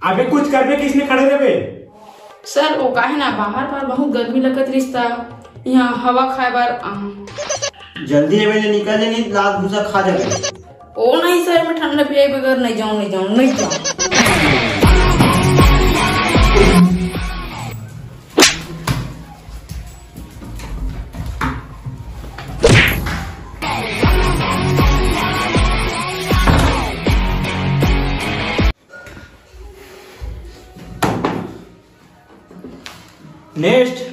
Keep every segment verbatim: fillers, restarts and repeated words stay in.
अबे कुछ करबे, किसने खड़े रहबे? सर, वो काहे ना, बाहर बाहर बहुत गर्मी लगत रिस त, यहाँ हवा खाए बर आए हँव। जल्दी एमे ले निकल ले, नहीं लात घूसा खा जाबे। ओ नहीं सर, मैं ठंडा पिए बगैर नहीं जाऊँ, नहीं जाऊँ, नहीं जाऊँ। नेक्स्ट।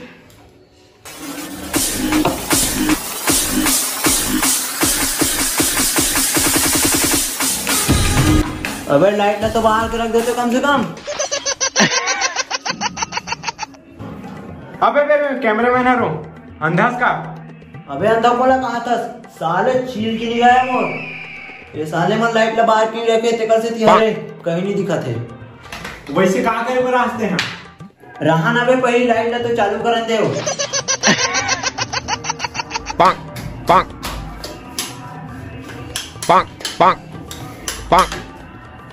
अबे लाइट ला तो बाहर के रख देते कम से कम। अबे, अबे, अबे, कैमरामैन हरो, अंधास का? अबे अंधा कोला कहाँ थस? साले चील के निगाह हे मोर। ये साले मन लाइट ला बाहर के रखे, तेकर से तिहारे कहीं नहीं दिखत हे। वैसे कहाँ गए वो रास्ते हैं? रहा ना बे, पहली लाइट ला तो चालू करन देव। पाक, पाक। पाक, पाक, पाक।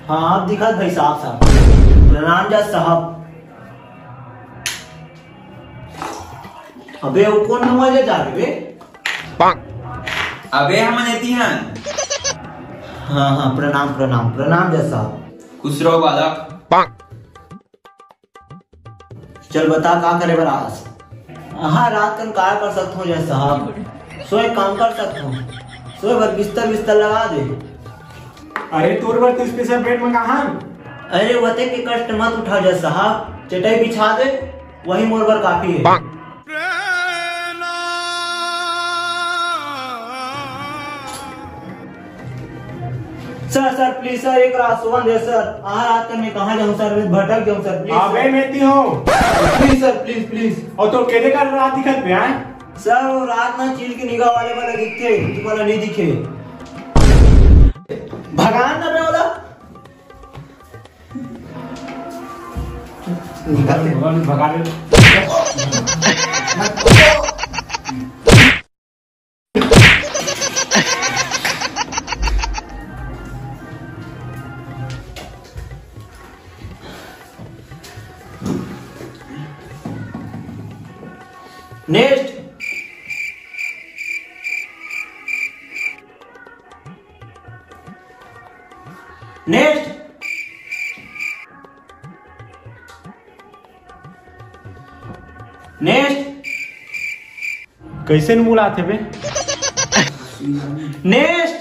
हाँ, आप दिखत भाई साहब, साहब। प्रणाम जा साहब। अबे, वो कौन नंबर ले जा रहे बे? पाक। अबे, हमन एती हन। हाँ, हाँ, प्रणाम, प्रणाम, प्रणाम जा साहब। खुश रहो बालक। पाक। चल बता, का करे बर आस? हाँ, रात कन का कर सकत हँव जज साहब? सोए काम कर सकत हँव। सोए बर बिस्तर, बिस्तर लगा दे। अरे तोर बर तो स्पेशल बेड मंगा हन। अरे वते के कष्ट मत उठाओ जज साहब, चटाई बिछा दे, वही मोर बर काफी हे। सर, सर, प्लीज सर, एक रात सोवन दे सर। आहा रात कर मैं कहाँ जाऊँ सर, मैं भटक जाऊँ सर, प्लीज अबे सर। मैं ती हूँ। Please sir, please, please. और तो केदे कर रात दिखत बे आए? सर, वो रात ना चील के निगाह वाले वाला दिखते, तुम्हारा नहीं दिखे। भगान ना बे वाला। भगा ले। नेक्स्ट। नेक्स्ट। नेक्स्ट। कैसे न मुलात हे बे? नेक्स्ट।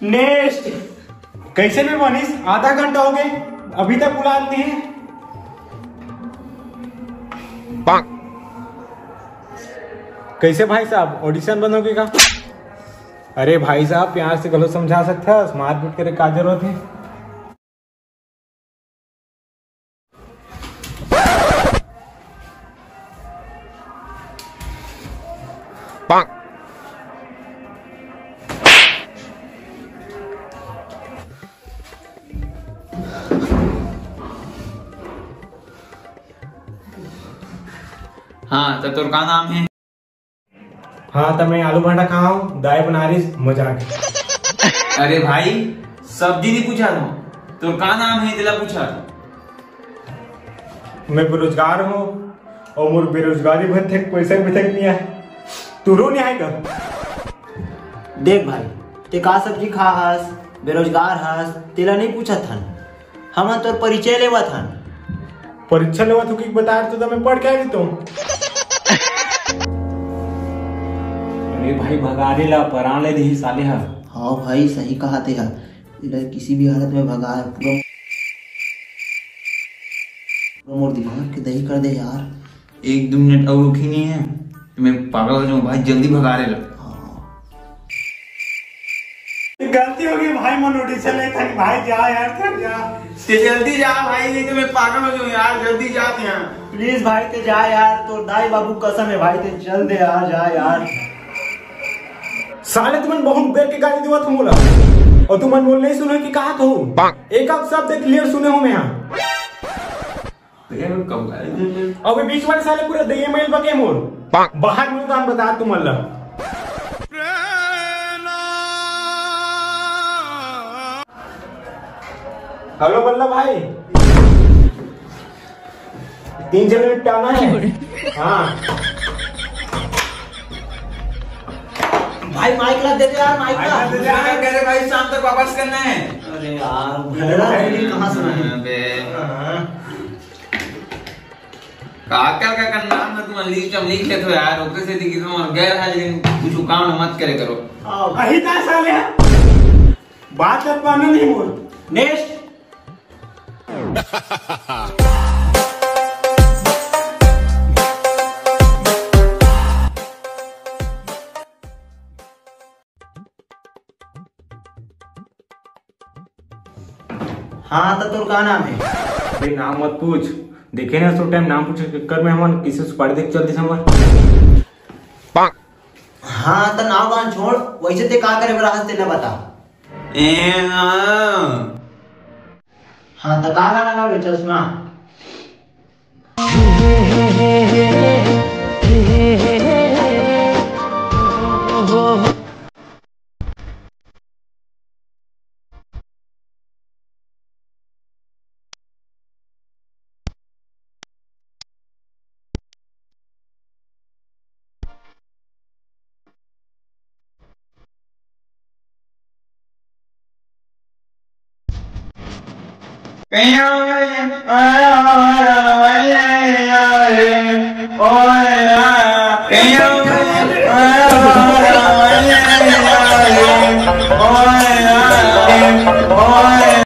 नेक्स्ट। कैसे बे मनीष, आधा घंटा हो गए, अभी तक मुलात नहीं हे। कैसे भाई साहब, ऑडिशन बंद हो गए का? अरे भाई साहब, प्यार से गलत समझा सकता है, मारपीट करे का जरूरत है? हाँ, त तोर का नाम हे? हाँ, त मैं आलू भाटा खाहूँ, दाई बनारिस, मजाक। अरे भाई, सब्जी नहीं पूछा था, तोर का नाम हे, तेला पूछा। मैं बेरोजगार हूँ और मोर बेरोजगारी भत्ते पैसा भी तक नहीं आए। तोरो नहीं आएगा? देख भाई, ते का सब्जी खा हस, बेरोजगार हस, तेला नहीं पूछत हन। हमन तोर परिचय लेवत हन। परीक्षा लेवत हो कि बता तो मैं पढ़ के आ गई तो। अरे भाई, भगारे ला परान ले दिही साले हा। हाँ भाई, सही कहा ते हा। इधर किसी भी हालत में भगा, पूरा, पूरा मोर दिमाग के दही कर दे यार। एक दो मिनट और रुकी नहीं है तो मैं पागल हो जाऊँ भाई, जल्दी भगारे ला। हाँ। गलती हो गई भाई, मन उठी चले था भाई, जा यार, जा। ते जल्दी जा भाई, नहीं तो मैं पागल हो जाऊँ यार, जल्दी जा तैं। प्लीज भाई, ते जा यार, तोर दाई बाबू कसम है भाई, ते चल दे यार, जा यार। साले तुमन बहुत बेर के गाली देवत हो मोला, और तुमन मोला नहीं सुने कि कहा तो एक आप शब्द क्लियर सुने हो मैं यहाँ। अबे बीच वाले साले पूरा दहिया मैल बके मोर। बाहर में तो हम बता तुमन ला। हेलो बल्लभ भाई, तीन चार मिनट पे आना है। हाँ भाई, माइक ला दे दे यार, माइक ला। दे दे यार, कह रहे भाई शाम तक वापस करना है। अरे यार, भैया, भाई, कहाँ से आए? अबे। हाँ। काकर का, का नाम ना तुम लिस्ट में लिख लेते हो यार, ओकरे से दिखी तुम गैर हाजिर कुछ काम मत करे करो। अही ता साले, बात कर पाना नहीं हुआ। नेक्स्ट। हाँ, तो तोर का नाम है? अरे नाम मत पूछ, देखे ना तो टाइम नाम पूछे के चक्कर में हमन किसे सुपारी देख चल दिस हमर। हाँ, तो नाव गान छोड़, वैसे ते का करे बर आज तेला बता। ए, हाँ। हाँ, तो का गाना गावे चश्मा?